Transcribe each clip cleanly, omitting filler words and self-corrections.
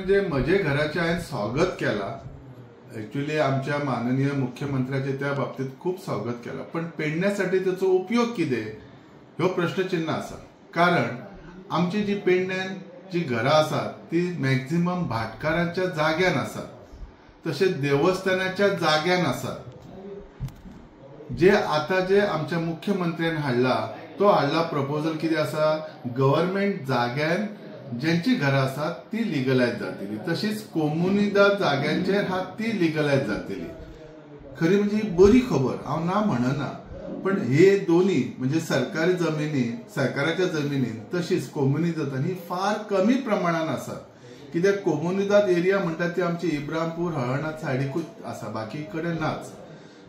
म्हणजे म्हजे घराचें हांवें स्वागत केलां. एक्चुअली आमच्या माननीय मुख्यमंत्र्याचे त्या बाबतीत खूब स्वागत केलां, पण पेडण्यासाठी ताचो उपयोग कितें ह्यो प्रश्नचिन्ह आसा. कारण आमची जी पेडण्यान जी घरां आसात ती मॅक्झिमम भाटकारांच्या जाग्यान आसात, तशेंच देवस्थानाच्या जाग्यान आसात. जे आतां जे आमच्या मुख्यमंत्र्यान हाडला तो हाडला प्रपोजल कितें आसा, गव्हर्मेंट जाग्यान ज्यांची घरां आसात ती लिगलायज जातली, तशीच कोमुनिदाद जाग्यांचेर आहा ती लिगलायज जातली. खरी म्हणजे ही बरी खबर, हांव ना म्हणना, पण हे दोन्ही म्हणजे सरकारी जमिनी, सरकाराच्या जमिनीन तशीच कोमुनिदाद ही फार कमी प्रमाणान आसात. कित्याक कोमुनिदाद एरिया म्हणटा ती आमची इब्रामपूर हळर्णा सायडीकूच आसा, बाकी कडेन नाच.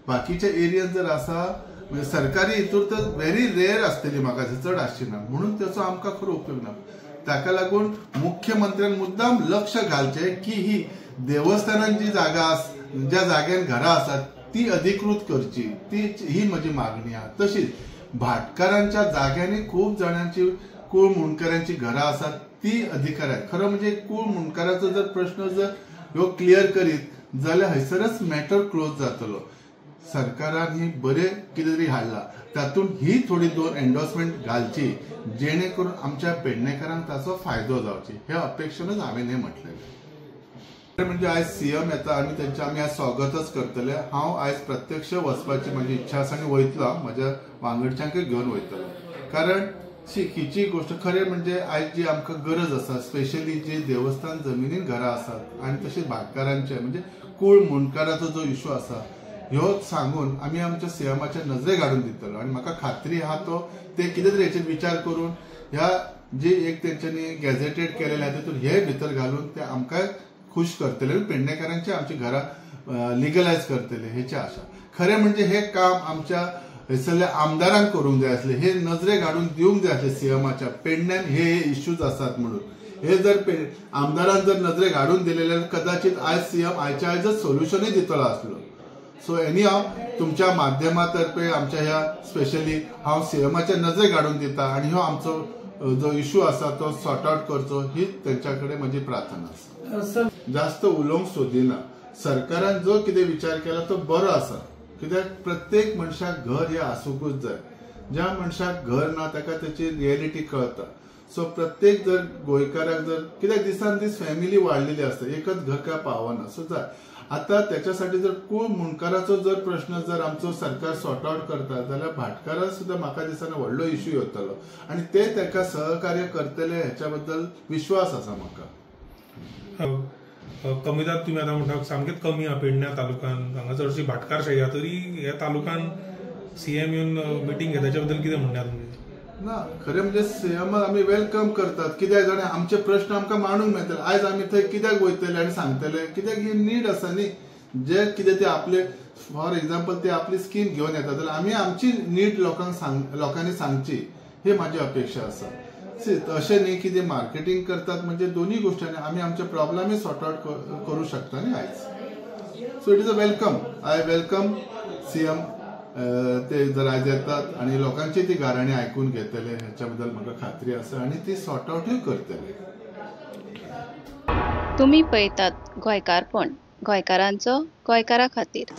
बाकीच्या एरियान जर आसा म्हणजे सरकारी हितूर तर व्हेरी रेअर आसतली, म्हाका चड आसची ना, म्हणून ताचो आमकां खरो उपयोग ना. ताका लागून मुख्यमंत्र्यान मुद्दाम लक्ष घालचें की ही देवस्थानान जी जागा ज्या जाग्यान घरां आसात ती अधिकृत करची, ती ही म्हजी मागणी आसा. तशीच भाटकारांच्या जाग्यांनी खूब जाणांची कूळ मुंडकऱ्यांची घरां आसात ती अधिकार आहेत. खरं म्हणजे कूळ मुंडकाराचो जर प्रश्न जर ह्यो क्लियर करीत जाल्यार हयसरच मॅटर क्लोज जातलो. सरकारान ही बरें कितें तरी हाडलां, तातूंत ही थोडी दोन एन्डोर्समेंट घालची जेणे करून आमच्या पेडणेकारांक ताचो फायदो जावची, हे अपेक्षेनूच हांवें हें म्हटलेलें. म्हणजे आयज सीएम येता आनी तेंचे आमी आयज स्वागतच करतले. हांव आयज प्रत्यक्ष वचपाची म्हजी इच्छा आसा आनी वयतलो, म्हज्या वांगडच्यांकय घेवन वयतलो. कारण हिची गोश्ट खरें म्हणजे आयज जी आमकां गरज आसा, स्पेशली जी देवस्थान जमिनीन घरां आसात आनी तशेंच भाटकारांचे म्हणजे कूळ मुंडकाराचो जो इशू आसा ह्यो सांगून आमी आमच्या सीएमाच्या नजरेक हाडून दितलो. आनी म्हाका खात्री आहा तो ते कितें तरी हेचेर विचार करून ह्या जी एक तेंच्यांनी गॅझेटेड केलेलें आहा तितून हे भितर घालून ते आमकां खुश करतले, पेडणेकारांची आमची घरां लिगलायज करतले हेची आशा. खरें म्हणजे हे काम आमच्या हयसरल्या आमदारांक करूंक जाय आसलें, हे नजरेक हाडून दिवंक जाय आसलें सीएमाच्या पेडण्यान हे इश्यूज आसात म्हणून. हे जर आमदारान जर नजरेक हाडून दिलेले जाल्यार कदाचित आयज सीएम आयच्या आयजच सोल्युशनूय दितलो आसलो. सो एनी हांव तुमच्या माध्यमातर्फे आमच्या ह्या स्पेशली हांव सीएमाच्या नजरेक हाडून दिता आनी ह्यो आमचो जो इशू आसा तो सॉर्ट आउट करचो ही तेंच्या कडेन म्हजी प्रार्थना आसा. जास्त उलोवंक सोदिना. सरकारान जो कितें विचार केला तो बरो आसा, कित्याक प्रत्येक मनशाक घर हें आसूंकूच जाय. ज्या मनशाक घर ना ताका तेची रियलिटी कळटा. सो प्रत्येक जर गोंयकाराक जर कित्याक दिसान दीस फॅमिली वाडलेली आसता, एकच घर काय पावना. सो जाय आता त्याच्यासाठी जर कूळ मुंडकाराचो जर प्रश्न जर आमचो सरकार सॉर्ट आउट करता जाल्यार भाटकारा सुद्दां म्हाका दिसना व्हडलो इश्यू येतलो आनी ते ताका सहकार्य करतले हेच्या बद्दल विश्वास आसा म्हाका. कमिदाद तुमी आतां म्हणटा सामकेंच कमी आहा पेडण्या तालुक्यान, हांगा चडशी भाटकारशाही आहा, तरी ह्या तालुक्यान सीएम येवन मिटींग घेता ताच्या बद्दल कितें म्हणणें तुमचें? ना, खरें म्हणजे सीएम आमी welcome करतात, कित्याक जाणा आमचे प्रश्न आमकां मांडूंक मेळटले. आयज आमी थंय कित्याक वयतले आनी सांगतले, कित्याक ही नीड आसा न्ही. जे कितें ते आपले फॉर एग्जाम्पल ते आपली स्कीम घेवन येता जाल्यार आमी आमची नीड लोकांक लोकांनी सांगची ही म्हाजी अपेक्षा आसा. अशें न्ही की ते मार्केटिंग करतात म्हणजे दोन्ही गोष्टींनी आमी आमचे प्रॉब्लेमूय सॉर्ट आउट करूं शकता न्ही आयज. So it is a welcome, I welcome CM ते जर आयज येतात आनी लोकांची ती गाराणी आयकून घेतले ह्याच्या बद्दल म्हाका खात्री आसा आनी ती सॉर्ट आउटूय करतले. तुमी पळयतात गोंयकारपण, गोंयकारांचो गोंयकारा खातीर.